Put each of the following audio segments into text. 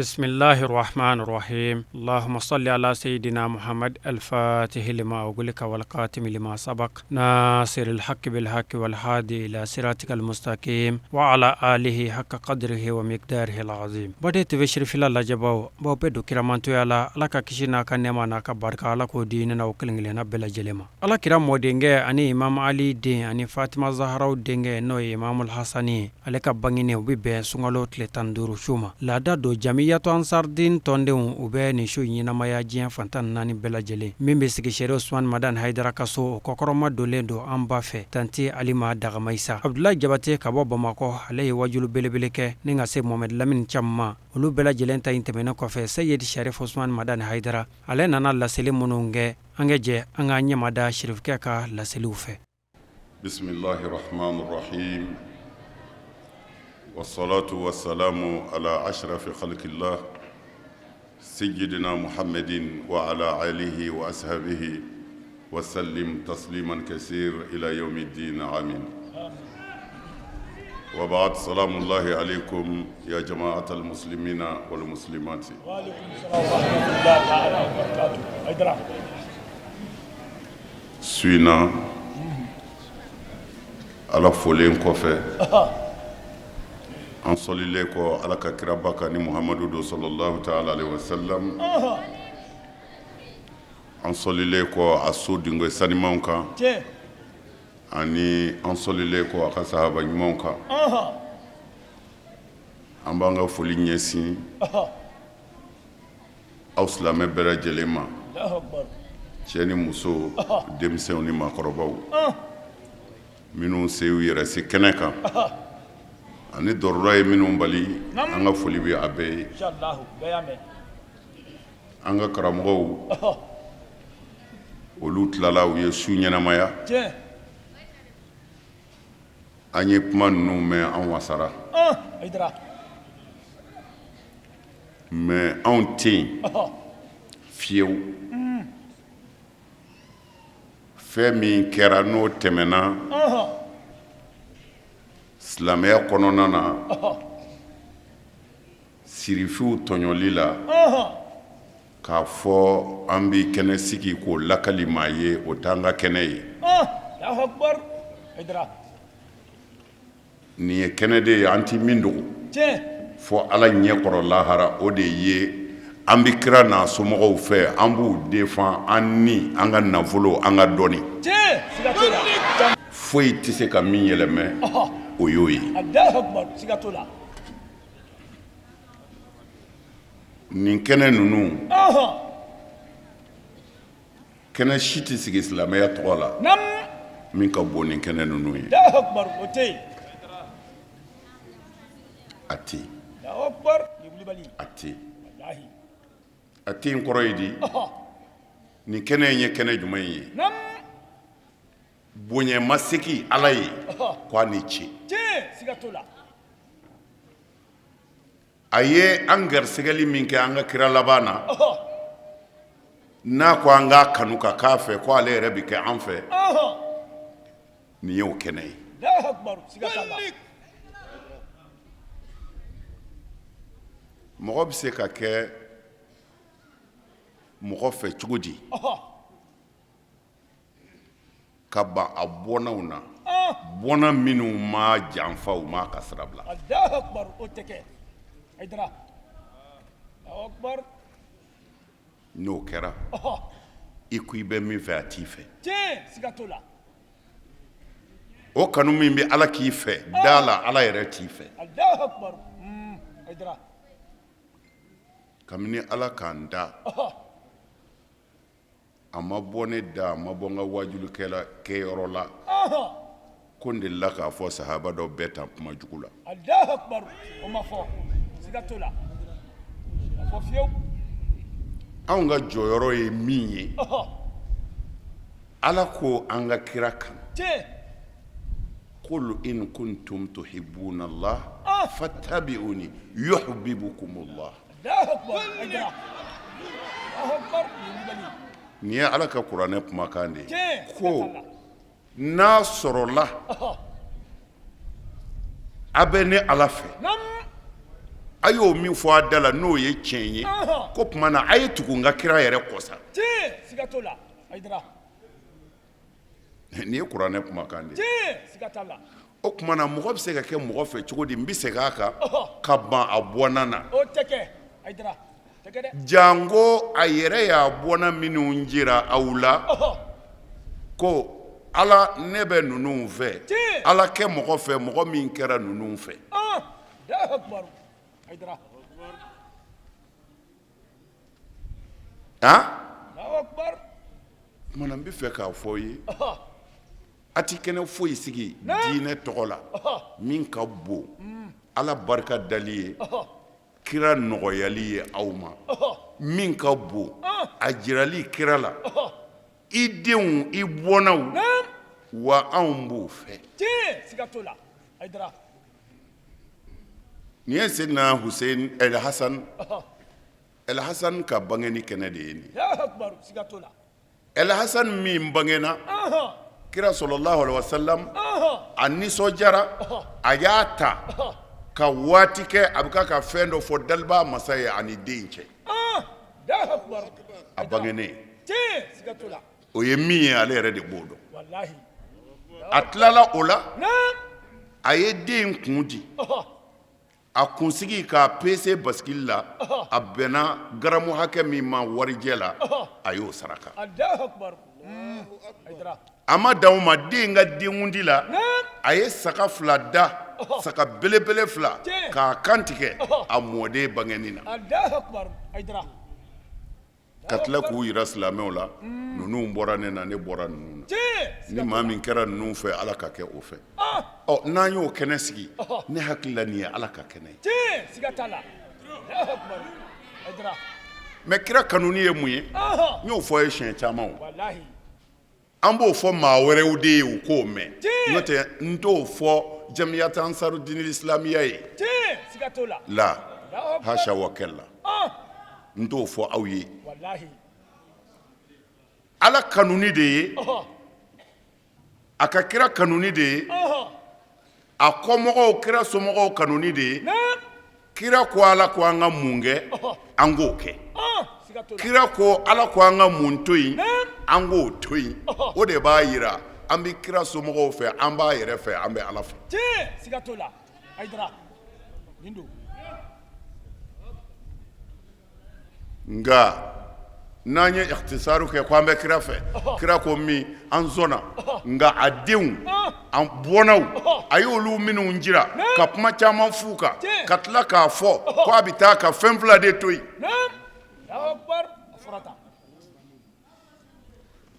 Bismillahi rahmani rahim Allahumma salli ala sayyidina Muhammad al-fatihi lima ughliqa wal khatimi lima sabaq nasiril haqqi bil haqqi wal hadi ila siratikal mustaqim wa ala alihi haqqa qadrihi wa miqdarihi al-azim Baden TV Sherifila lajɛbaaw n b'aw bɛɛ don kiramantoya la Ala ka kisi n'a ka nɛɛma n'a ka barika Ala k'o di ne n'aw kelen-kelenna bɛɛ lajɛlen ma Ala kira mɔdenkɛ ani Imam Ali den ani Fatima Zaharaw denkɛ n'o ye Imamul Hasani ye ale ka bangeni o bɛ bɛn sunkalo tile 15 su ma laada don Jamiyatu Ansardin tɔndenw u bɛ nin su ɲɛnamaya diɲɛ fan 14 bɛɛ lajɛlen min bɛ sigi Serifu Usumani Madani Hayidara ka so o kɔkɔrɔma donnen don an ba fɛ Tanti Alima Dagamayisa Abudulayi Jabate ka bɔ Bamakɔ ale ye wajulu belebele kɛ ni ka se Mohamɛdi Lamini Cam ma olu bɛɛ lajɛlen ta in tɛmɛnen kɔfɛ Seyidi Serifu Usumani Madani Hayidara ale nana laseli minnu kɛ an ka jɛ an k'an ɲɛmada sirifukɛ ka laseliw fɛ. بسم الله الرحمن الرحيم والصلاة والسلام على أشرف خلق الله سيدنا محمد وعلى آله وأصحابه وسلم تسليما كثير إلى يوم الدين آمين وبعد سلام الله عليكم يا جماعة المسلمين والمسلمات وعليكم السلام ورحمة الله تعالى وبركاته Su in na ala folen kɔfɛ an sɔlilen kɔ ala ka kiraba kan ni muhamadu don sallallahu taala alayhi wa sallam an sɔlilen kɔ a so denkɛ sanimanw kan ani an sɔlilen kɔ a ka sahaba ɲumanw kan an b'an ka foli ɲɛsin aw silamɛ bɛɛ lajɛlen ma cɛ ni muso denmisɛnw ni maakɔrɔbaw minnu se y'u yɛrɛ se kɛnɛ kan ani dɔrɔrɔ ye minnu bali an ka foli bɛ a bɛɛ ye an ka karamɔgɔw olu tilala u ye su ɲɛnamaya an ye kuma ninnu mɛn an wasara mais anw tɛ yen fiyewu fɛn min kɛra n'o tɛmɛna silamɛya kɔnɔna na sirifiw tɔɲɔli la k'a fɔ an bɛ kɛnɛ sigi k'o lakali maa ye o t'an ka kɛnɛ ye Nin ye kɛnɛ de ye an tɛ min dogo fɔ ala ɲɛ kɔrɔ lahara o de ye an bɛ kira n'a somɔgɔw fɛ an b'u défend an ni an ka nafolo an ka dɔnni foyi tɛ se ka min yɛlɛmɛ o y'o ye nin kɛnɛ ninnu Kɛnɛ si tɛ sigi silamɛya tɔgɔ la min ka bon ni kɛnɛ ninnu ye a tɛ a tɛ a tɛ yen kɔrɔ ye di nin kɛnɛ in ye kɛnɛ jumɛn ye bonyamasegin ala ye k' a ni ce A ye an garisɛgɛli min kɛ an ka kira laban na n'a ko an k'a kanu ka k'a fɛ ko ale yɛrɛ bɛ kɛ an fɛ nin y'o kɛnɛ ye mɔgɔ bɛ se ka kɛ mɔgɔ fɛ cogo di ka ban a bɔnnaw na bɔnna minnu ma janfa u ma ka sira bila n'o kɛra i ko i bɛ min fɛ a t'i fɛ o kanu min bɛ ala k'i fɛ da la ala yɛrɛ t'i fɛ kabini ala k'an da A ma bɔ ne da a ma bɔ n ka wajulikɛla kɛyɔrɔ la ko n delila k'a fɔ sahaba dɔ bɛɛ tan kuma jugu la anw ka jɔyɔrɔ ye min ye ala ko an ka kira kan qul in kuntum tuhibbuna Allah fattabi'uni yuhbibkumullah Nin ye ala ka kuranɛ kumakan de ye ko n'a sɔrɔla a bɛ ne ala fɛ A y'o min fɔ a da la, n'o ye tiɲɛ ye, ko tuma na a ye tugu n ka kira yɛrɛ kɔ sa. Siga t'o la, Hayidara. Nin ye kuranɛ kumakan de ye. Siga t'a la. O tuma na mɔgɔ bɛ se ka kɛ mɔgɔ fɛ cogo di? N bɛ segin a kan, ka ban a bɔnna na. O tɛ kɛ, Hayidara, tɛ kɛ dɛ. Janko a yɛrɛ y'a bɔnna minnu jira aw la ko Ala, ne bɛ ninnu fɛ, Ala kɛ mɔgɔ fɛ mɔgɔ min kɛra ninnu fɛ. Han, tuma na n bɛ fɛ k'a fɔ ye, a ti kɛnɛ foyi sigi diinɛ tɔgɔ la min ka bon Ala barika dali ye, kira nɔgɔyali ye aw ma, min ka bon a jirali kira la i denw, i bɔnnaw, wa anw b'o fɛ. Nin ye Seydina Hussein El Hassan, El Hassan ka bangeni kɛnɛ de ye nin ye. El Hassan min bangena, kira sɔlɔlahu alayihi wa salam a nisɔndiyara, a y'a ta ka waati kɛ a bɛ ka fɛn dɔ fɔ dalibaa masa ye ani den cɛ. A bangenen, o ye min ye, ale yɛrɛ de b'o dɔn. A tilala o la, a ye den kun di, a kunsigi k'a pese basikili la, a bɛnna garamu hakɛ min ma warijɛ la, a y'o saraka. A ma dan o ma, den ka denkundi la, a ye saga fila da, saga belebele fila, k'a kantigɛ a mɔden bangeni na, ka tila k'u jira silamɛw la, ninnu bɔra ne na, ne bɔra ninnu na, ni maa min kɛra ninnu fɛ, Ala ka kɛ o fɛ. Ɔ, n'an y'o kɛnɛ sigi, ne hakili la nin ye Ala ka kɛnɛ ye. Mais kira kanuni ye mun ye? N y'o fɔ ye siɲɛ caman. O an b'o fɔ maa wɛrɛw de ye, u k'o mɛn, n'o tɛ n t'o fɔ Jamiyati Ansaru Dini Isilamiya ye la, hasha wa kalla, n t'o fɔ aw ye. Ala kanuni de ye a ka kira kanuni de ye, a kɔmɔgɔw, kira somɔgɔw kanuni de ye. Kira ko Ala ko an ka mun kɛ, an k'o kɛ. Kira ko Ala ko an ka mun to yen, an k'o to yen. O de b'a jira an bɛ kira somɔgɔw fɛ, an b'a yɛrɛ fɛ, an bɛ Ala fɛ. Nka n'an ye ikhtisaru kɛ ko an bɛ kira fɛ, kira ko min, an sɔnna, nka a denw, an bɔnnaw, a y'olu minnu jira ka kuma caman f'u kan, ka tila k'a fɔ ko a bɛ taa ka fɛn fila de to yen,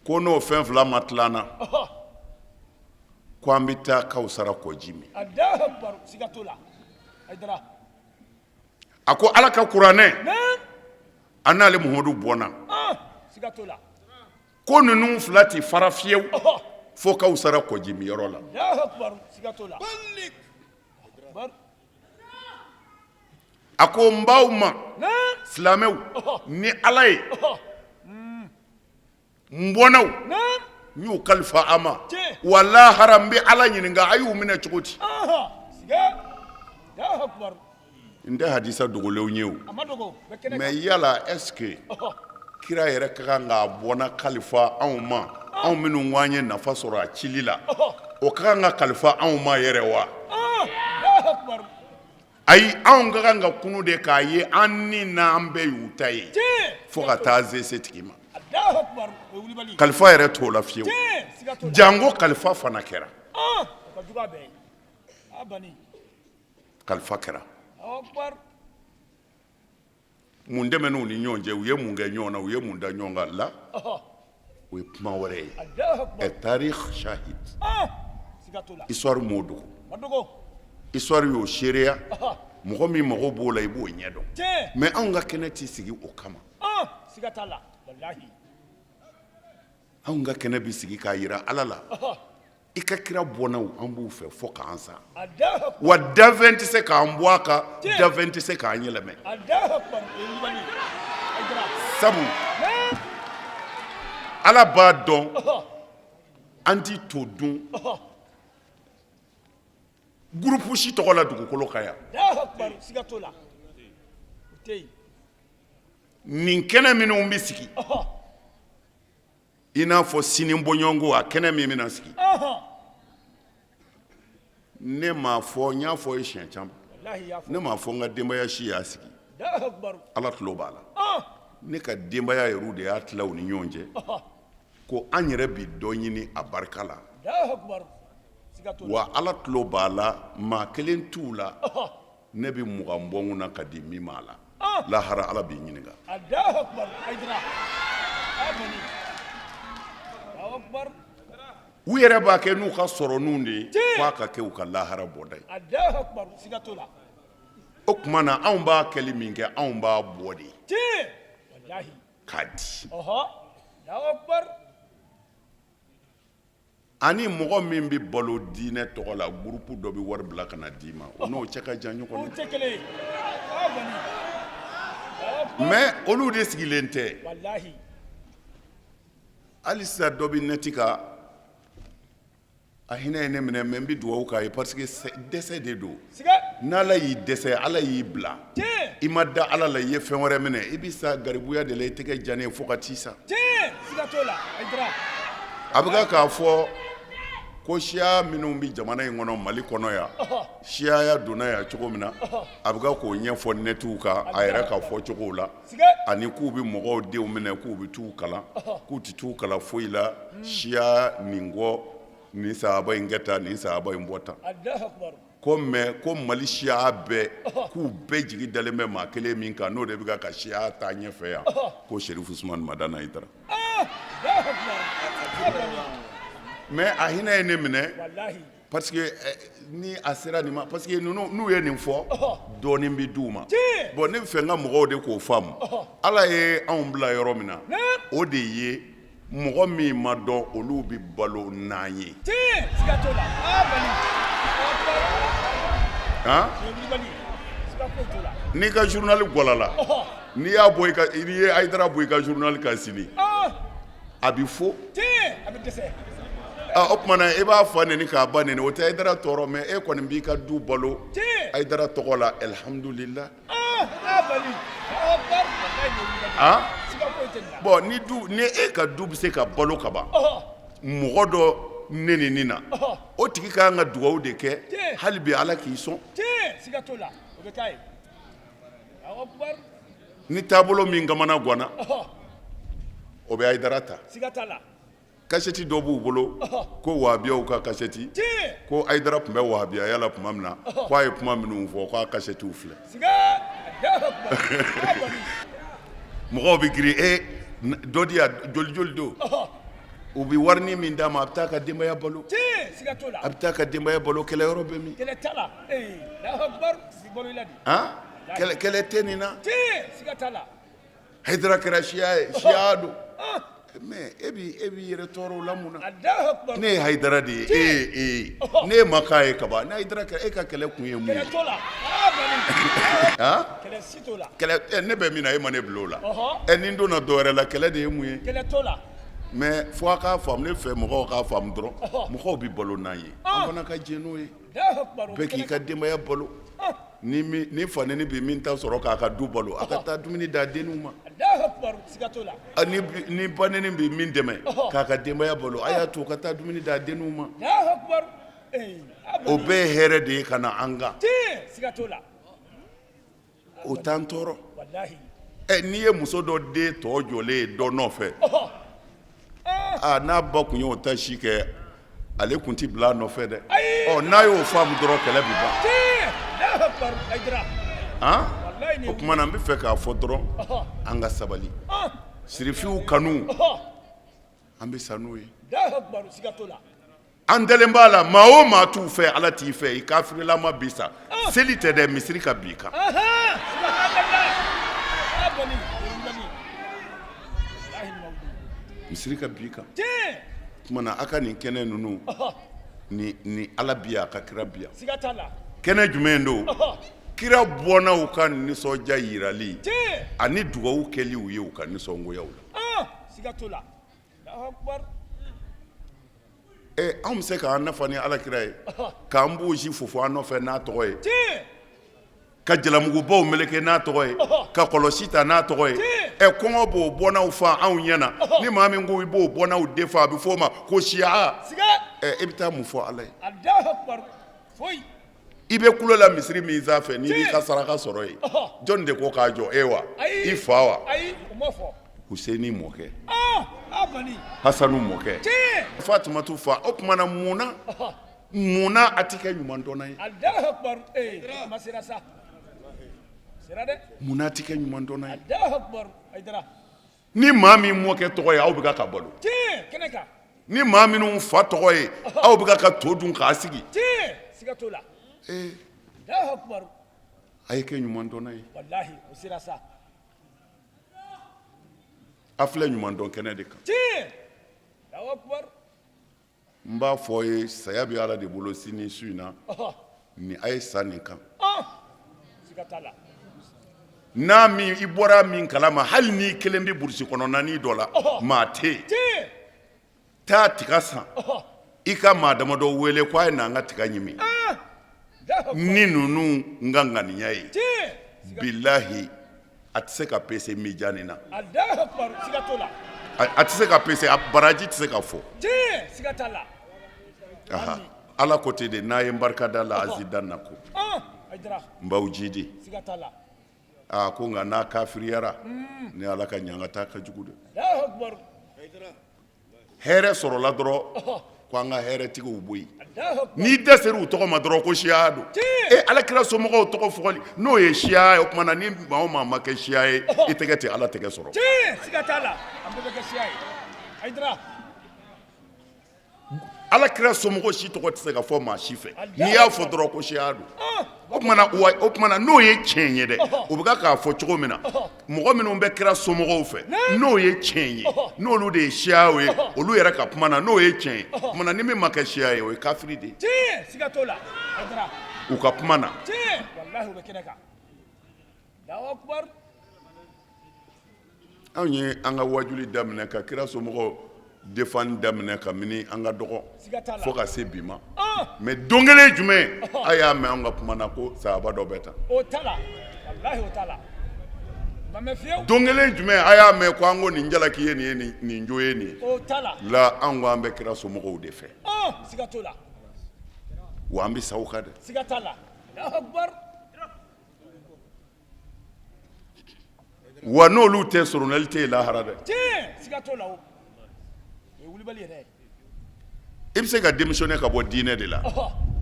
ko n'o fɛn fila ma tila an na, ko an bɛ taa Kawusara kɔji min. A ko Ala ka kuranɛ a n'ale Muhamadu bɔnna, ko ninnu fila tɛ fara fiyewu fo Kawusara kɔji min yɔrɔ la. A ko n b'aw ma silamɛw ni Ala ye, n bɔnnaw, n y'u kalifa a ma, wa lahara n bɛ Ala ɲininka a y'u minɛ cogo di. N tɛ hadisa dogolenw ye o, mais yala est ce que kira yɛrɛ ka kan k'a bɔnna kalifa anw ma, anw minnu ko an ye nafa sɔrɔ a cili la, o ka kan ka kalifa anw ma yɛrɛ wa? Ayi, anw ka kan ka kunu de k'a ye an ni n'an bɛɛ y'u ta ye fo ka taa se setigi ma. Kalifa yɛrɛ t'o la fiyewu, janko kalifa fana kɛra, kalifa kɛra. Mun tɛmɛn'u ni ɲɔgɔn cɛ? U ye mun kɛ ɲɔgɔn na? U ye mun da ɲɔgɔn kan la? O ye kuma wɛrɛ ye. Ɛ tarikh shahid, histoire m'o dogo, histoire y'o seereya. Mɔgɔ min mago b'o la, i b'o ɲɛdɔn. Mais anw ka kɛnɛ tɛ sigi o kama. Anw ka kɛnɛ bɛ sigi k'a jira Ala la, i ka kira bɔnnaw, an b'u fɛ fo k'an sa, wa danfɛn tɛ se k'an bɔ a kan, danfɛn tɛ se k'an yɛlɛmɛ. Sabu Ala b'a dɔn an tɛ to dun groupe si tɔgɔ la dugukolo kan yan. Nin kɛnɛ minnu bɛ sigi, i n'a fɔ sini bɔɲɔgɔnko, a kɛnɛ min bɛna sigi, ne m'a fɔ, n y'a fɔ ye siɲɛ caman, ne m'a fɔ n ka denbaya si y'a sigi. Ala tulo b'a la, ne ka denbaya yɛrɛw de y'a tila u ni ɲɔgɔn cɛ ko an yɛrɛ bi dɔ ɲini a barika la. Wa Ala tulo b'a la, maa kelen t'u la ne bɛ 20 bɔ n kun na ka di min ma a la. Lahara Ala b'i ɲininka. U yɛrɛ b'a kɛ n'u ka sɔrɔninw de ye k'a ka kɛ u ka lahara bɔda ye. O tuma na anw b'a kɛli min kɛ, anw b'a bɔ de k'a di. Ani mɔgɔ min bɛ balo diinɛ tɔgɔ la, groupe dɔ bɛ wari bila ka na d'i ma, o n'o cɛ ka jan ɲɔgɔn na. Mais olu de sigilen tɛ hali sisan. Dɔ bɛ nɛti kan, a hinɛ ye ne minɛ, mais n bɛ dugawu k'a ye parce que dɛsɛ de don. N'Ala y'i dɛsɛ, Ala y'i bila, i ma da Ala la, i ye fɛn wɛrɛ minɛ, i bɛ sa garibuya de la, i tɛgɛ jannen fo ka t'i sa. A bɛ k'a fɔ ko siya minnu bɛ jamana in kɔnɔ, Mali kɔnɔ yan, siyaya donna yan cogo min na, a bɛ k'o ɲɛfɔ nɛtiw kan a yɛrɛ ka fɔ cogo la, ani k'u bɛ mɔgɔw denw minɛ k'u bɛ t'u kalan, k'u tɛ t'u kalan foyi la siya nin kɔ, nin sahaba in kɛ tan, nin sahaba in bɔ tan. Ko mais ko Mali siya bɛɛ, k'u bɛɛ jigi dalen bɛ maa kelen min kan, n'o de bɛ ka siya taa ɲɛfɛ yan, ko Serifu Usumani Madani Hayidara. Mais a hinɛ ye ne minɛ parce que ni a sera nin ma, parce que ninnu n'u ye nin fɔ, dɔɔnin bɛ d'u ma. Bon, ne bɛ fɛ n ka mɔgɔw de k'o faamu. Ala ye anw bila yɔrɔ min na, o de ye mɔgɔ min ma dɔn, olu bɛ balo n'an ye. N'i ka journal gwalala, n'i y'a bɔ, n'i ye Hayidara bɔ i ka journal kan sini, a bɛ fo. O tuma na i b'a fa neni k'a ba neni, o tɛ Hayidara tɔɔrɔ, mais e kɔni b'i ka du balo Hayidara tɔgɔ la, alihamudulila. Bon, ni du, ni e ka du bɛ se ka balo ka ban mɔgɔ dɔ nenini na, o tigi ka kan ka dugawu de kɛ hali bi, Ala k'i sɔn. Ni taabolo min kamana ganna, o bɛ Hayidara ta. Kasɛti dɔ b'u bolo ko wahabiyaw ka kasɛti, ko Hayidara tun bɛ wahabiyaya la tuma min na, ko a ye kuma minnu fɔ, k'a kasɛtiw filɛ. Mɔgɔw bɛ girin e dɔ di yan, joli joli don, u bɛ warini min d'a ma, a bɛ taa ka denbaya balo, a bɛ taa ka denbaya balo. Kɛlɛ yɔrɔ bɛ min? Kɛlɛ tɛ nin na. Hayidara kɛra siya ye, siya don, mais e b'i yɛrɛ tɔɔrɔ o la mun na? Ne ye Hayidara de ye, e ye e ye, ne ma k'a ye kaban. Ne Hayidara kɛra, e ka kɛlɛ kun ye mun ye? Kɛlɛ ne bɛ min na, e ma ne bila o la. Ɛ, ni n donna dɔ wɛrɛ la, kɛlɛ de ye mun ye? Mais fo a k'a faamu, ne fɛ mɔgɔw k'a faamu dɔrɔn, mɔgɔw bɛ balo n'an ye, an fana ka jɛn n'o ye. Bɛɛ k'i ka denbaya balo. Ni ni fa neni bɛ min ta sɔrɔ k'a ka du balo, a ka taa dumuni d'a denninw ma. Ni ba neni bɛ min dɛmɛ k'a ka denbaya balo, a y'a to ka taa dumuni d'a denninw ma. O bɛɛ ye hɛrɛ de ye ka na an kan, o t'an tɔɔrɔ. Ɛ, n'i ye muso dɔ den tɔ jɔlen ye dɔ nɔfɛ, aa, n'a ba tun y'o ta si kɛ, ale tun tɛ bila a nɔfɛ dɛ. Ɔ, n'a y'o faamu dɔrɔn, kɛlɛ bɛ ban. O tuma na n bɛ fɛ k'a fɔ dɔrɔn, an ka sabali. Sirifiw kanu, an bɛ sa n'o ye. An dalen b'a la, maa o maa t'u fɛ, Ala t'i fɛ, i kafirilama bi sa. Seli tɛ dɛ, misiri ka bin i kan. Misiri ka bin i kan. Tuma na a ka nin kɛnɛ ninnu ni ni Ala bi yan, a ka kira bi yan. Kɛnɛ jumɛn don? Kira bɔnnaw ka nisɔndiya yirali ani dugawu kɛli u ye u ka nisɔngoyaw la. Anw bɛ se k'an nafa ni Ala kira ye, k'an bosi fofo an nɔfɛ n'a tɔgɔ ye. Ka jalamugubaw meleke n'a tɔgɔ ye ka kɔlɔsi ta n'a tɔgɔ ye ɛ kɔngɔ b'o bɔnnaw fa anw ɲɛ na ni maa min ko i b'o bɔnnaw de fa a bɛ f'o ma ko siya ɛ e bɛ taa mun fɔ Ala ye i bɛ kulo la misiri min sanfɛ n'i b'i ka saraka sɔrɔ yen jɔn de ko k'a jɔ e wa i fa wa Huseni mɔkɛ Hasanu mɔkɛ Fatumatu fa o tuma na mun na mun na a tɛ kɛ ɲumandɔnna ye mun na a tɛ kɛ ɲumandɔnna ye ni maa min mɔkɛ tɔgɔ ye aw bɛ ka balo ni maa minnu fa tɔgɔ ye aw bɛ ka to dun k'a sigi a ye kɛ ɲumandɔnna ye a filɛ ɲumandɔn kɛnɛ de kan. N b'a fɔ ye saya bɛ Ala de bolo sini su in na ni a ye sa nin kan n'a min i bɔra min kalama hali n'i kelen bɛ burusi kɔnɔnanin dɔ la maa tɛ yen taa tiga san i ka maa damadɔ wele ko a ye na an ka tiga ɲimi ni ninnu ka ŋaniya ye bilahi a tɛ se ka pese mijani na a tɛ se ka pese a baraji tɛ se ka fɔ Ala ko ten de n'a ye n barika da la azidannakum n b'aw jidi aa ko nka n'a kafiriyara ni Ala ka ɲangata ka jugu dɛ Hɛrɛ sɔrɔla dɔrɔn ko an ka hɛrɛtigiw bɔ yen n'i dɛsɛra u tɔgɔ ma dɔrɔn ko siya don e ala kira somɔgɔw tɔgɔ fɔli n'o ye siya ye o tuma na ni maa o maa ma kɛ siya ye i tɛgɛ tɛ ala tɛgɛ sɔrɔ. Ala kira somɔgɔ si tɔgɔ tɛ se ka fɔ maa si fɛ n'i y'a fɔ dɔrɔn ko siya don o o tuma na n'o ye tiɲɛ ye dɛ u bɛ k'a fɔ cogo min na mɔgɔ minnu bɛ kira somɔgɔw fɛ n'o ye tiɲɛ ye n'olu de ye siya ye olu yɛrɛ ka kuma na n'o ye tiɲɛ ye o tuma na ni min ma kɛ siya ye o ye kafiri de ye u ka kuma na. Anw ye an ka wajuli daminɛ ka kira somɔgɔw défendre daminɛ kabini an ka dɔgɔ fo ka se bi ma mais don kelen jumɛn a y'a mɛn an ka kuma na ko sahaba dɔ bɛ tan don kelen jumɛn a y'a mɛn ko an ko nin jalaki ye nin ye nin jo ye nin ye la an ko an bɛ kira somɔgɔw de fɛ wa an bɛ sa u kan dɛ. Wa n'olu tɛ soronali tɛ yen lahara dɛ. I bɛ se ka démissionner ka bɔ diinɛ de la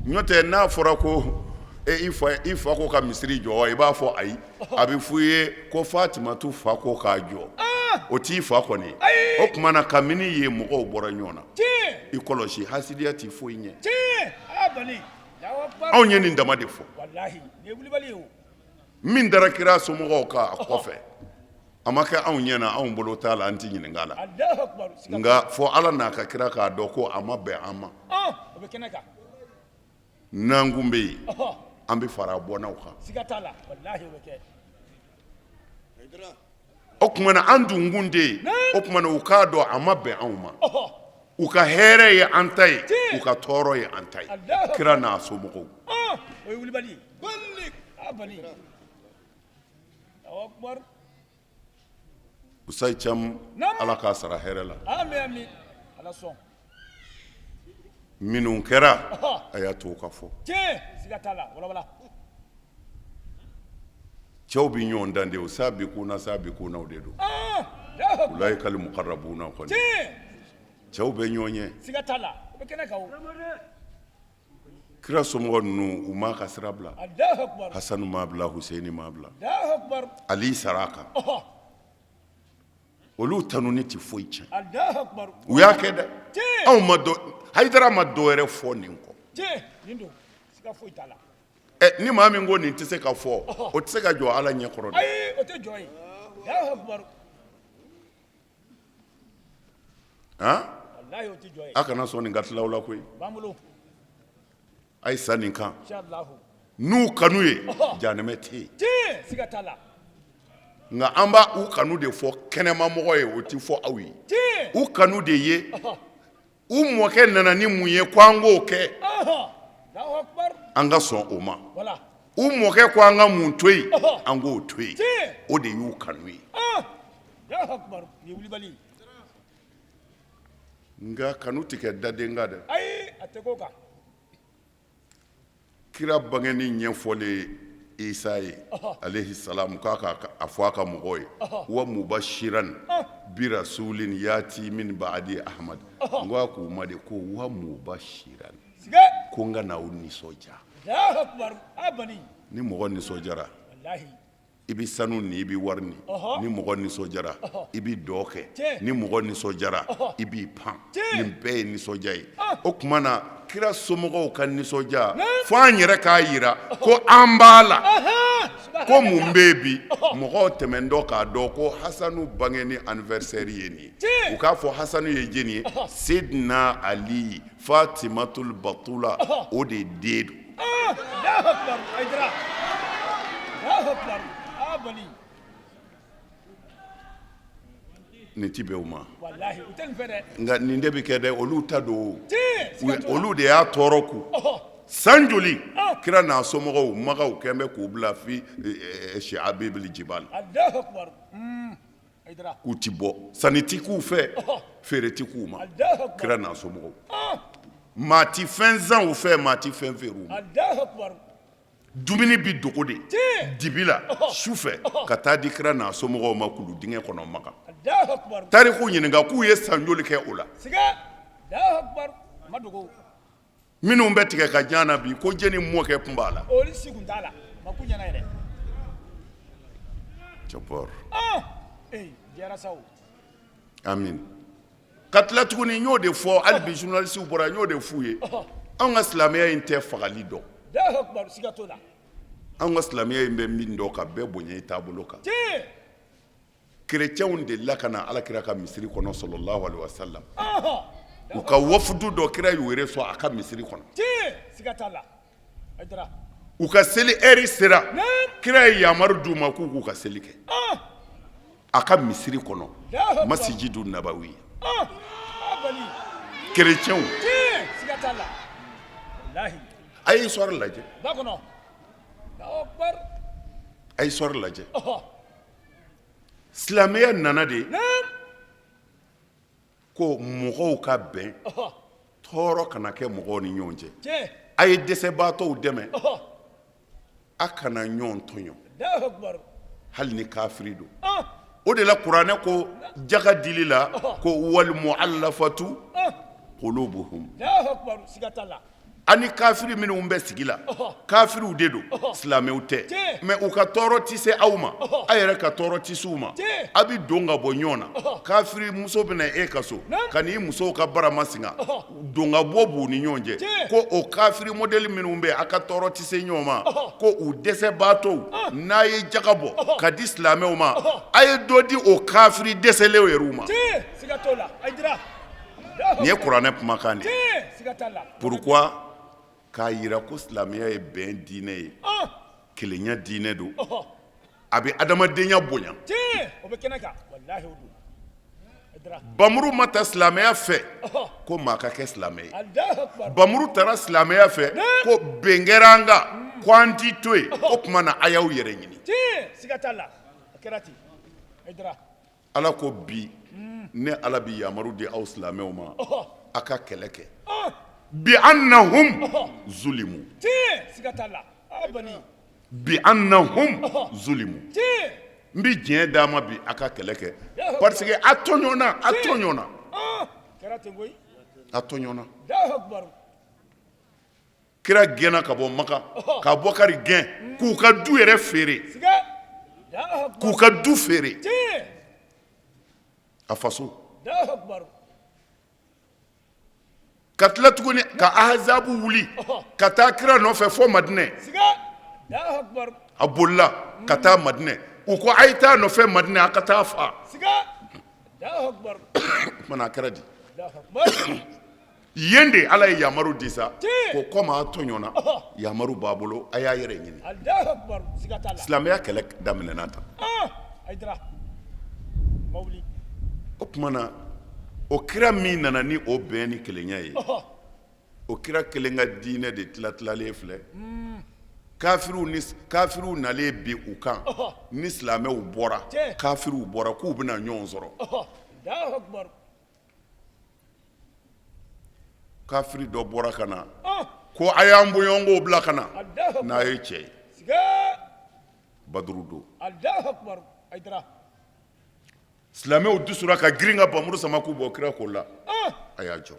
n'o tɛ n'a fɔra ko i fa ko ka misiri jɔ i b'a fɔ ayi a bɛ fɔ i ye ko Fatimatu fa ko k'a jɔ o t'i fa kɔni o tuma na kabini yen mɔgɔw bɔra ɲɔgɔn na i kɔlɔsi hasidiya tɛ foyi ɲɛ anw ye nin dama de fɔ. Min dara kira somɔgɔw kan a kɔfɛ a ma kɛ anw ɲɛ na anw bolo t'a la an tɛ ɲininka la nka fɔ Ala n'a ka kira k'a dɔn ko a ma bɛn an ma n'an kun bɛ yen an bɛ fara a bɔnnaw kan o tuma na an dun kun tɛ yen o tuma na u k'a dɔn a ma bɛn anw ma u ka hɛrɛ ye an ta ye u ka tɔɔrɔ ye an ta ye kira n'a somɔgɔw Usayi Camu Ala k'a sara hɛrɛ la minnu kɛra a y'a to ka fɔ cɛw bɛ ɲɔgɔn dan de o sabiquna sabiqunaw de don ulaikal muqarrabuna kɔni cɛw bɛ ɲɔgɔn ɲɛ Kira somɔgɔ ninnu u m'a ka sira bila Hasanu m'a bila Huseni m'a bila Ali sara a kan olu tanuni tɛ foyi tiɲɛ u y'a kɛ dɛ anw ma Hayidara ma dɔ wɛrɛ fɔ nin kɔ ni maa min ko nin tɛ se ka fɔ o tɛ se ka jɔ Ala ɲɛ kɔrɔ dɛ A kana sɔn nin ka tila aw la koyi a ye sa nin kan n'u kanu ye janɛmɛ tɛ yen nka an b'a u kanu de fɔ kɛnɛmamɔgɔ ye o tɛ fɔ aw ye u kanu de ye u mɔkɛ nana ni mun ye ko an k'o kɛ an ka sɔn o ma. U mɔkɛ ko an ka mun to yen, an k'o to yen, o de y'u kanu ye. Nka kanu tɛ kɛ daden kan dɛ. Ayi, a tɛ k'o kan. Kira bangeni ɲɛfɔlen Isa ye alayhi salam, k'a ka a fɔ a ka mɔgɔw ye wa mubashiran bi rasulin yati min ba'di ahmad. N ko a k'u ma de ko wa mubashiran, ko n ka n'aw nisɔndiya. Ni mɔgɔ nisɔndiyara, i bɛ sanu ni i bɛ wari ni. Ni mɔgɔ nisɔndiyara, i bɛ dɔn kɛ. Ni mɔgɔ nisɔndiyara, i b'i pan. Nin bɛɛ ye nisɔndiya ye. O tuma na kira somɔgɔw ka nisɔndiya, fo an yɛrɛ k'a jira ko an b'a la. Ko mun bɛ yen bi, mɔgɔw tɛmɛntɔ k'a dɔn ko Hasanu bangeni anniversaire ye nin ye, u k'a fɔ Hasanu ye jɔni ye? Sedina Ali Fatimatul Batula, o de den don. Nin ti bɛn u ma, nka nin de bɛ kɛ dɛ. Olu ta don, olu de y'a tɔɔrɔ ku san joli. Kira n'a somɔgɔw Makan kɛn bɛ k'u bila fi shi'abil jibal, k'u ti bɔ, sanni ti k'u fɛ, feere ti k'u ma. Kira n'a somɔgɔw, maa ti fɛn san u fɛ, maa ti fɛn feere u ma. Dumuni bi dogo de dibi la su fɛ ka taa di kira n'a somɔgɔw ma kulu dingɛ kɔnɔ Makan. Tariku ɲininka k'u ye san joli kɛ o la. Minnu bɛ tigɛ ka jan na bi, ko jɛni mɔkɛ tun b'a la. Amin. Ka tila tuguni, n y'o de fɔ hali bi, journalisiw bɔra, n y'o de f'u ye. Anw ka silamɛya in tɛ fagali dɔn. Anw ka silamɛya in bɛ min dɔn, ka bɛɛ bonya i taabolo kan. Kerecɛnw delila ka na ala kira ka misiri kɔnɔ sallallahu alaihi wasallam. U ka wafudu dɔ, kira y'u reçoit a ka misiri kɔnɔ. U ka seli ɛri sera, kira ye yamaru d'u ma k'u k'u ka seli kɛ a ka misiri kɔnɔ, masijidu nabawi. Kerecɛnw, a ye histoire lajɛ, a ye histoire lajɛ. Silamɛya nana de ko mɔgɔw ka bɛn, tɔɔrɔ kana kɛ mɔgɔw ni ɲɔgɔn cɛ. A ye dɛsɛbaatɔw dɛmɛ, a kana ɲɔgɔn tɔɲɔ, hali ni kafiri don. O de la kuranɛ ko jaga dili la ko wal mu'allafatu qulubuhum. Ani kafiri minnu bɛ sigi la, kafiriw de don, silamɛw tɛ, mais u ka tɔɔrɔ tɛ se aw ma, aw yɛrɛ ka tɔɔrɔ tɛ se u ma. A bɛ don ka bɔ ɲɔgɔn na. Kafiri muso bɛ na e ka so ka n'i musow ka barama singa, don ka bɔ b'u ni ɲɔgɔn cɛ. Ko o kafiri modèle minnu bɛ, a ka tɔɔrɔ tɛ se ɲɔgɔn ma, ko u dɛsɛbaatɔw, n'a ye jaga bɔ ka di silamɛw ma, a ye dɔ di o kafiri dɛsɛlenw yɛrɛw ma. Nin ye kuranɛ kumakan de ye. Pourquoi? K'a jira ko silamɛya ye bɛn diinɛ ye, kelenya diinɛ don, a bɛ adamadenya bonya. Bamuru ma ta silamɛya fɛ ko maa ka kɛ silamɛ ye. Bamuru tara silamɛya fɛ ko bɛn kɛra an kan, ko an ti to yen. O tuma na a y'aw yɛrɛ ɲini. Ala ko bi ne Ala bɛ yamaru di aw silamɛw ma, a ka kɛlɛ kɛ bi annahum zulimu, bi annahum zulimu. N bɛ diɲɛ d'a ma bi, a ka kɛlɛ kɛ parce que a tɔɲɔna, a tɔɲɔna, a tɔɲɔna. Kira gɛnna ka bɔ Makan, ka Abubakari gɛn k'u ka du yɛrɛ feere, k'u ka du feere a faso, ka tila tuguni ka ahazabu wuli ka taa kira nɔfɛ fo Madinɛ. A bolila ka taa Madinɛ. U ko a ye taa nɔfɛ Madinɛ, a ka taa faa. O tuma na a kɛra di? Yen de Ala ye yamaru di sa ko comme a tɔɲɔna, yamaru b'a bolo, a y'a yɛrɛ ɲini. Silamɛya kɛlɛ daminɛna tan. O tuma na o kira min nana ni o bɛn ni kelenya ye, o kira kelen ka diinɛ de tilatilalen filɛ. Kafiriw ni kafiriw nalen bin u kan ni silamɛw bɔra kafiriw bɔra k'u bɛna ɲɔgɔn sɔrɔ kafiri dɔ bɔra ka na ko a y'an bɔɲɔgɔnkow bila ka na n'a ye cɛ ye baduru don silamɛw dusura ka girin ka bamuru sama k'u bɔ kira k'o la a y'a jɔ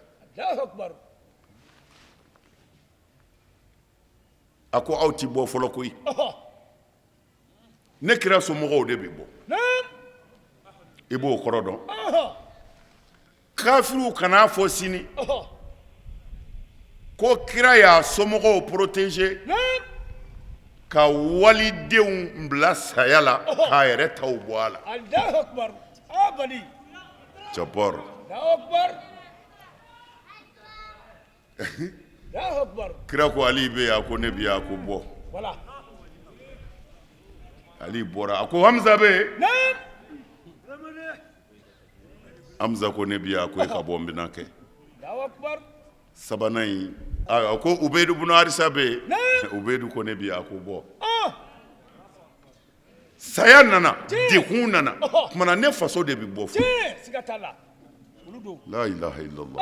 a ko aw ti bɔ fɔlɔ koyi ne kira somɔgɔw de bɛ bɔ i b'o kɔrɔ dɔn kafiriw kan'a fɔ sini ko kira y'a somɔgɔw protéger ka walidenw bila saya la k'a yɛrɛ taw bɔ a la jabɔr Kira ko Ali bɛ yan a ko ne bɛ yan a ko bɔ Ali bɔra a ko Hamza bɛ yen Hamza ko ne bɛ yan a ko e ka bɔ n bɛna kɛ sabanan in a ko Ubeyidu bunu Arisa bɛ yen Ubeyidu ko ne bɛ yan a ko bɔ saya nana degun nana tuma na ne faso de bɛ bɔ fɔlɔ la ilaha illallah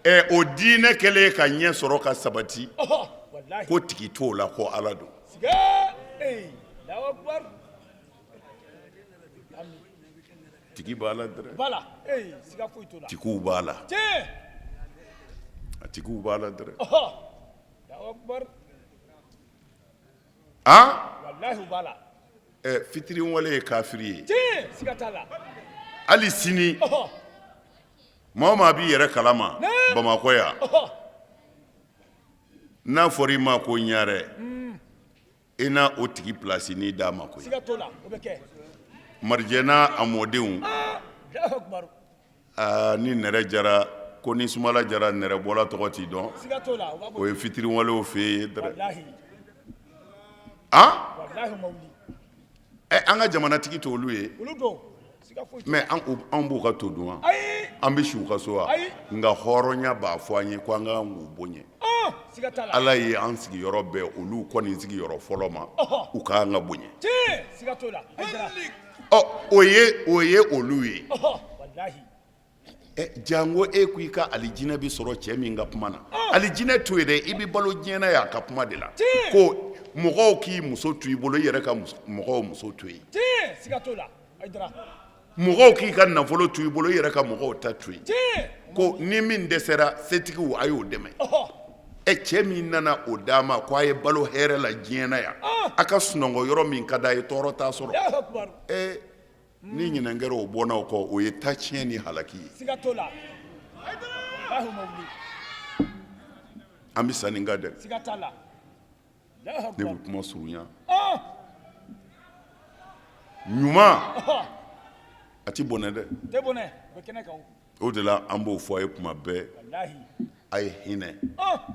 ɛ o diinɛ kɛlen ka ɲɛ sɔrɔ ka sabati ko tigi t'o la ko Ala don tigi b'a la dɛrɛ tigiw b'a la a tigiw b'a la dɛrɛ a ɛ fitiriwale ye kafiri ye hali sini maa o maa b'i yɛrɛ kalama Bamakɔ yan n'a fɔra i ma ko ɲarɛ i na o tigi pilasi n'i d'a ma koyi marijɛ n'a a mɔdenw aa ni nɛrɛ jara ko ni sumala jara nɛrɛbɔla tɔgɔ t'i dɔn o ye fitiriwalew fɛ yen dɛrɛ a ɛ an ka jamanatigi t'olu ye mais an b'u ka to dun wa an bɛ si u ka so wa nka hɔrɔnya b'a fɔ an ye ko an ka kan k'u bonya ala ye an sigiyɔrɔ bɛn olu kɔni sigiyɔrɔ fɔlɔ ma u ka kan ka bonya ɔ o ye o ye olu ye janko e ko i ka alijinɛ bɛ sɔrɔ cɛ min ka kuma na alijinɛ to yen dɛ i bɛ balo diɲɛ na y'a ka kuma de la ko mɔgɔw k'i muso to i bolo i yɛrɛ ka mɔgɔw muso to yen mɔgɔw k'i ka nafolo to i bolo i yɛrɛ ka mɔgɔw ta to yen ko ni min dɛsɛra setigiw a y'o dɛmɛ ɛ cɛ min nana o d'a ma ko a ye balo hɛrɛ la diɲɛ na yan a ka sunɔgɔ yɔrɔ min ka d'a ye tɔɔrɔ t'a sɔrɔ ɛ ni ɲinɛ kɛra o bɔnnaw kɔ o ye tatiɲɛ ni halaki ye siga t'o la walahi o ma wuli an bɛ sa nin kan dɛ siga t'a la Allahu ne akbar bɛ kuma surunya ah ɲuman a ti bɔnɛ dɛ tɛ bɔnɛ o bɛ kɛnɛ kan o o de la an b'o fɔ a ye kuma bɛɛ walahi a ye hinɛ ah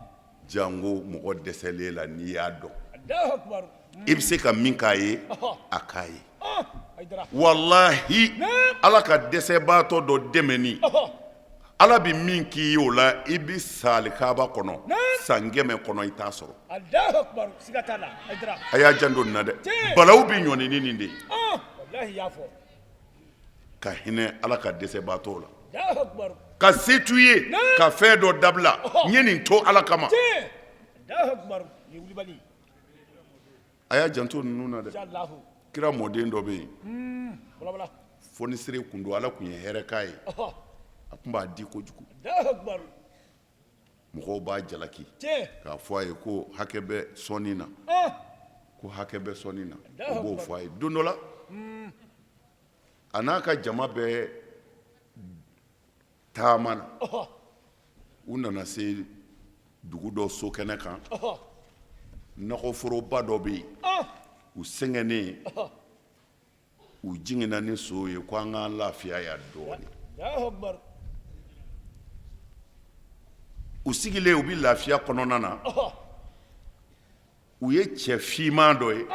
janko mɔgɔ dɛsɛlen la n'i y'a dɔn Allahu akbar i bɛ se ka min k'a ye a k'a ye ah Hayidara walahi ala ka dɛsɛbaatɔ dɔ dɛmɛni ala bɛ min k'i ye o la i bɛ sa alikaba kɔnɔ san 100 kɔnɔ i t'a sɔrɔ Allahu akbar siga t'a la Hayidara a y'a janto nin na dɛ balawu bɛ ɲɔni ni nin de ye ah walahi i y'a fɔ ka hinɛ ala ka dɛsɛbaatɔ la Allahu akbar ka se t'u ye ka fɛn dɔ dabila n ye nin to ala kama tiɲɛ Allahu akbar nin ye wulibali ye a y'a janto ninnu na dɛ Allahu kira mɔden dɔ bɛ yen balabala fonisere kun don ala kun ye hɛrɛ k'a ye a tun b'a di kojugu Allahu akbar mɔgɔw b'a jalaki tiɲɛ k'a fɔ a ye ko hakɛ bɛ sɔnni na ah ko hakɛ bɛ sɔnni na o b'o fɔ a ye don dɔ la a n'a ka jama bɛɛ taama na u nana se dugu dɔ sokɛnɛ kan nakɔforoba dɔ bɛ yen u sɛgɛnnen u jiginna ni sow ye ko an k'an lafiya yan dɔɔnin u sigilen u bɛ lafiya kɔnɔna na u ye cɛ finman dɔ ye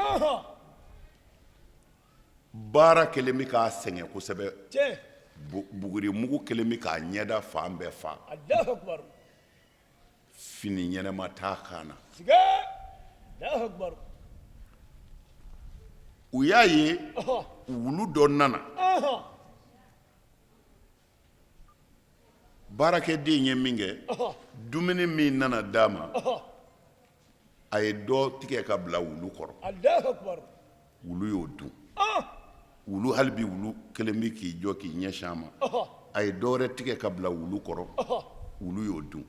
baara kɛlen bɛ k'a sɛgɛn kosɛbɛ bugurimugu kɛlen bɛ k'a ɲɛda fan bɛɛ fa. Fini ɲɛnama t'a kan na. U y'a ye wulu dɔ nana. Baarakɛden ye min kɛ, dumuni min nana d'a ma, a ye dɔ tigɛ ka bila wulu kɔrɔ. Wulu y'o dun. Wulu hali bi wulu kelen bɛ k'i jɔ k'i ɲɛsin a ma. A ye dɔ wɛrɛ tigɛ ka bila wulu kɔrɔ, wulu y'o dun.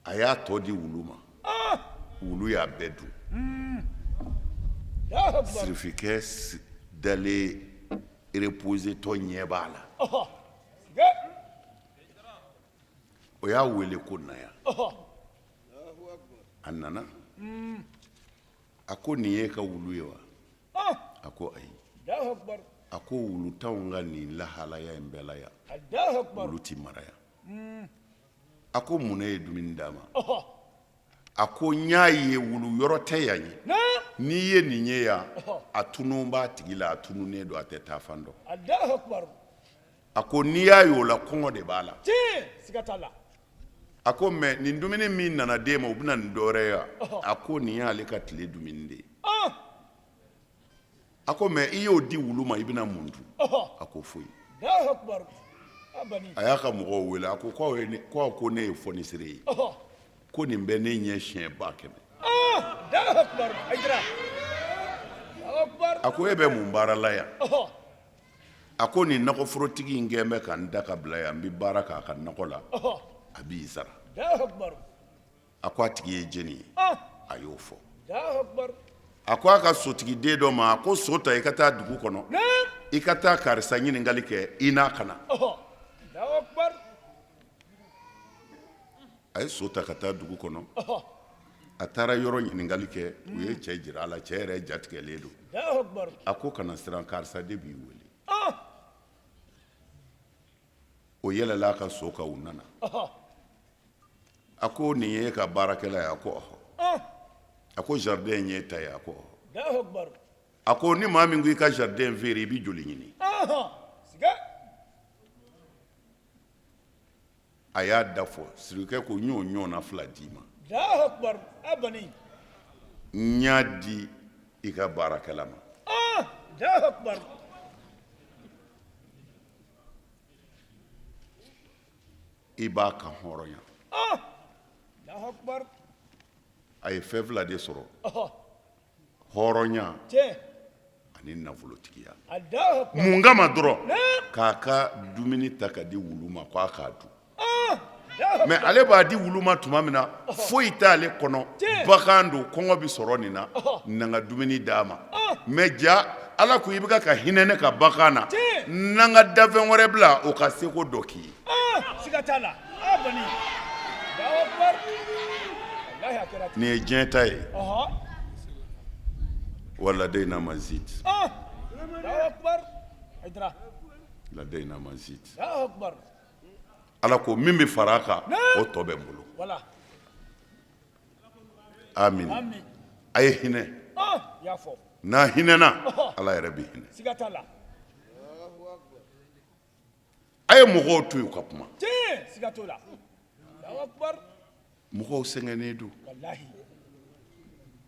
A y'a tɔ di wulu ma, wulu y'a bɛɛ dun. Sirifikɛ dalen reposé tɔ ɲɛ b'a la. O y'a wele ko na yan. A nana, a ko nin y'e ka wulu ye wa? A ko ayi. A ko wulu t'anw ka nin lahalaya in bɛɛ la yan, wulu tɛ mara yan. A ko mun na e ye dumuni d'a ma? A ko n y'a ye wulu yɔrɔ tɛ yan ye. N'i ye nin ye yan, a tunun b'a tigi la, a tununnen don, a tɛ taa fan dɔn. A ko n'i y'a ye o la, kɔngɔ de b'a la. A ko mais nin dumuni min nana d'e ma, o bɛ na nin dɔwɛrɛ ye wa? A ko nin y'ale ka tile dumuni de ye. A ko mais i y'o di wulu ma, i bɛna mun dun? A ko foyi. A y'a ka mɔgɔw wele, a ko ko aw ko ne ye fɔnisere ye, ko nin bɛ ne ɲɛ siɲɛ 100,000. A ko e bɛ mun baara la yan? A ko nin nakɔforotigi in kɛn bɛ ka n da ka bila yan, n bɛ baara k'a ka nakɔ la, a b'i sara. A ko a tigi ye jɔni ye? A y'o fɔ. A ko a ka sotigiden dɔ ma, a ko so ta i ka taa dugu kɔnɔ, i ka taa karisa ɲininkali kɛ, i n'a ka na. A ye so ta ka taa dugu kɔnɔ, a taara yɔrɔ ɲininkali kɛ, u ye cɛ jira a la, cɛ yɛrɛ jatigɛlen don. A ko kana siran, karisa de b'i wele. O yɛlɛla a ka so kan, u nana. A ko nin ye e ka baarakɛla ye? A ko ɔhɔ. A ko jardin in y'e ta ye? A ko ɔhɔ. A ko ni maa min ko i ka jardin feere, i bɛ joli ɲini? A y'a da fɔ. Sirikɛ ko n y'o ɲɔgɔnna fila d'i ma, n y'a di i ka baarakɛla ma. I b'a kan hɔrɔnya. A ye fɛn fila de sɔrɔ, hɔrɔnya ani nafolotigiya. Mun kama dɔrɔn? K'a ka dumuni ta ka di wulu ma k'a k'a dun. Mais ale b'a di wulu ma tuma min na, foyi t'ale kɔnɔ, bagan don, kɔngɔ bɛ sɔrɔ nin na, na n ka dumuni d'a ma. Mais ja Ala ko i bɛ ka hinɛ ne ka bagan na, na n ka dafɛn wɛrɛ bila o ka seko dɔ k'i ye. Nin ye diɲɛ ta ye. Waladeyina mazid, ladeyina mazid. Ala ko min bɛ fara a kan, o tɔ bɛ n bolo. Amin. A ye hinɛ. N'a hinɛna, Ala yɛrɛ bɛ hinɛ. A ye mɔgɔw to yen u ka kuma. Mɔgɔw sɛgɛnnen don,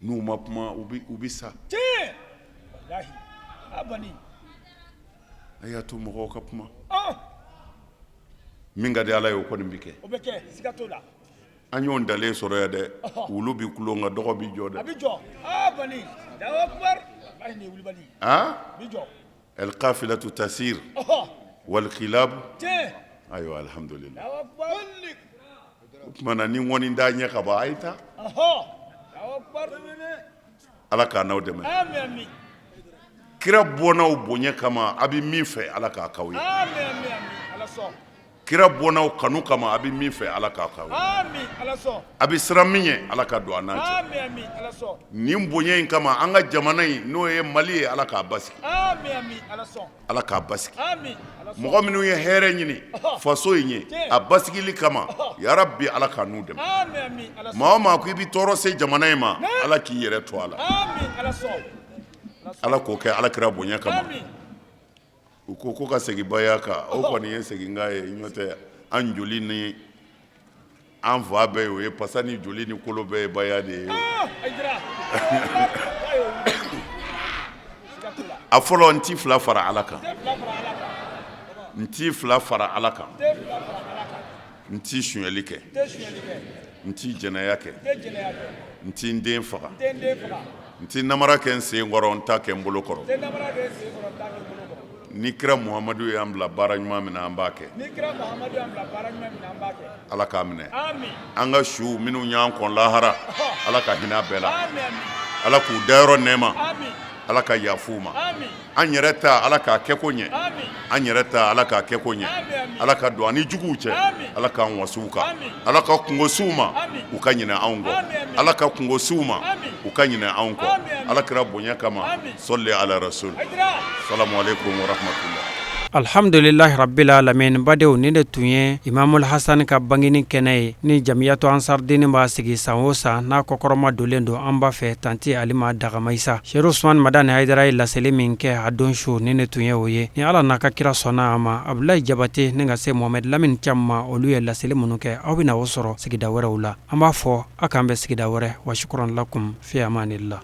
n'u ma kuma u bɛ sa. A y'a to mɔgɔw ka kuma. Min ka di Ala ye, o kɔni bɛ kɛ. An y'o dalen sɔrɔ yan dɛ. Wulu bɛ kulo nka dɔgɔ bɛ jɔ dɛ. Alkafilatu tasir walikilabu. Ayiwa, alihamudulila. O tuma na ni ŋɔni t'a ɲɛ ka ban, a ye taa. Ala k'a n'aw dɛmɛ. Kira bɔnnaw bonya kama, a bɛ min fɛ, Ala k'a k'aw ye. Kira bɔnnaw kanu kama, a bɛ min fɛ, Ala k'a k'aw ye. A bɛ siran min ɲɛ, Ala ka don an n'a cɛ. Nin bonya in kama, an ka jamana in, n'o ye Mali ye, Ala k'a basigi, Ala k'a basigi. Mɔgɔ minnu ye hɛrɛ ɲini faso in ye a basigili kama, yarabi Ala ka n'u dɛmɛ. Maa o maa ko i bɛ tɔɔrɔ se jamana in ma, Ala k'i yɛrɛ to a la. Ala k'o kɛ Ala kira bonya kama. U ko ko ka segin baya kan, o kɔni ye seginkan ye, n'o tɛ an joli ni An fa bɛɛ ye o ye, pasa ni joli ni kolo bɛɛ ye baya de ye. A fɔlɔ, n ti fila fara Ala kan, n ti fila fara Ala kan, n ti sonyali kɛ, n ti jɛnɛya kɛ, n ti n den faga, n ti namara kɛ n sen kɔrɔ, n t'a kɛ n bolo kɔrɔ. Ni kira Muhamadu y'an bila baara ɲuman min na, an b'a kɛ. Ala k'a minɛ. An ka su minnu y'an kɔn lahara, Ala ka hinɛ bɛɛ la, Ala k'u dayɔrɔ nɛɛma, Ala ka yafa u ma. An yɛrɛ ta, Ala k'a kɛ ko ɲɛ. An yɛrɛ ta, Ala k'a kɛ ko ɲɛ. Ala ka don an ni juguw cɛ. Ala k'an waso u kan. Ala ka kunko s'u ma, u ka ɲinɛ anw kɔ. Ala ka kunko s'u ma, u ka ɲinɛ anw kɔ, Ala kira bonya kama. Sɔli ala rasul. Salamu aleykum wa rahmatullah. Alhamdulilahi rabbil alamin. Badenw, nin de tun ye Imamul Hasani ka bangeni kɛnɛ ye ni Jamiyatu Ansardini b'a sigi san o san, n'a kɔkɔrɔma donnen don an ba fɛ, tanti Alima Dagamaisa. Serifu Usumani Madani Hayidara ye laseli min kɛ a don su, nin de tun ye o ye. Ni Ala n'a ka kira sɔnna a ma, Abudulayi Jabate ni ka se Mohamɛdi Lamini Cam ma, olu ye laseli minnu kɛ, aw bɛna o sɔrɔ sigida wɛrɛw la. An b'a fɔ a k'an bɛn sigida wɛrɛ. Wa shukran lakum fi amanillah.